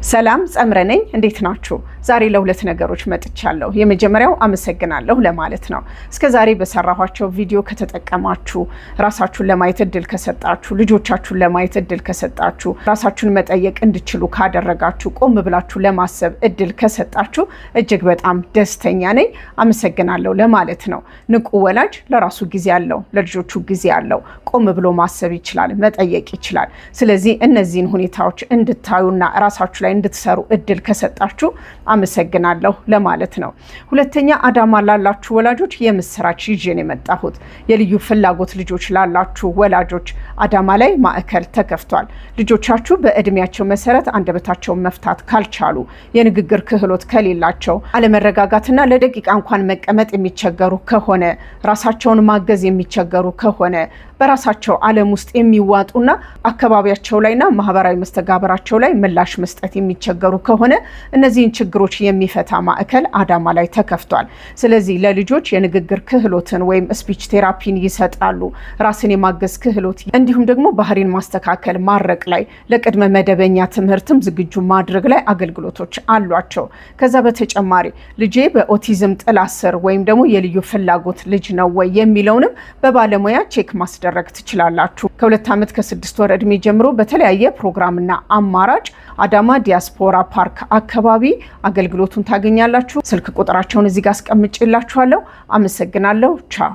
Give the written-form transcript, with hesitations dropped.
ሰላም ጸምረ ነኝ። እንዴት ናችሁ? ዛሬ ለሁለት ነገሮች መጥቻለሁ። የመጀመሪያው አመሰግናለሁ ለማለት ነው። እስከ ዛሬ በሰራኋቸው ቪዲዮ ከተጠቀማችሁ፣ ራሳችሁን ለማየት እድል ከሰጣችሁ፣ ልጆቻችሁን ለማየት እድል ከሰጣችሁ፣ ራሳችሁን መጠየቅ እንድችሉ ካደረጋችሁ፣ ቆም ብላችሁ ለማሰብ እድል ከሰጣችሁ እጅግ በጣም ደስተኛ ነኝ። አመሰግናለሁ ለማለት ነው። ንቁ ወላጅ ለራሱ ጊዜ አለው፣ ለልጆቹ ጊዜ አለው። ቆም ብሎ ማሰብ ይችላል፣ መጠየቅ ይችላል። ስለዚህ እነዚህን ሁኔታዎች እንድታዩና ራሳችሁ ላይ እንድትሰሩ እድል ከሰጣችሁ አመሰግናለሁ ለማለት ነው። ሁለተኛ፣ አዳማ ላላችሁ ወላጆች የምስራች ይዤ ነው የመጣሁት። የልዩ ፍላጎት ልጆች ላላችሁ ወላጆች አዳማ ላይ ማዕከል ተከፍቷል። ልጆቻችሁ በእድሜያቸው መሰረት አንደበታቸውን መፍታት ካልቻሉ፣ የንግግር ክህሎት ከሌላቸው፣ አለመረጋጋትና ለደቂቃ እንኳን መቀመጥ የሚቸገሩ ከሆነ፣ ራሳቸውን ማገዝ የሚቸገሩ ከሆነ፣ በራሳቸው ዓለም ውስጥ የሚዋጡና አካባቢያቸው ላይና ማህበራዊ መስተጋብራቸው ላይ ምላሽ መስጠት የሚቸገሩ ከሆነ እነዚህን ችግሮች የሚፈታ ማዕከል አዳማ ላይ ተከፍቷል። ስለዚህ ለልጆች የንግግር ክህሎትን ወይም speech therapy ን ይሰጣሉ። ራስን የማገዝ ክህሎት እንዲሁም ደግሞ ባህሪን ማስተካከል ማረቅ ላይ፣ ለቅድመ መደበኛ ትምህርትም ዝግጁ ማድረግ ላይ አገልግሎቶች አሏቸው። ከዛ በተጨማሪ ልጄ በኦቲዝም ጥላ ስር ወይም ደግሞ የልዩ ፍላጎት ልጅ ነው ወይ የሚለውንም በባለሙያ check ማስደረግ ትችላላችሁ። ከ2 ዓመት ከ6 ወር እድሜ ጀምሮ በተለያየ ፕሮግራምና አማራጭ አዳማ ዲያስፖራ ፓርክ አካባቢ አገልግሎቱን ታገኛላችሁ። ስልክ ቁጥራቸውን እዚህ ጋር አስቀምጬላችኋለሁ። አመሰግናለሁ። ቻው።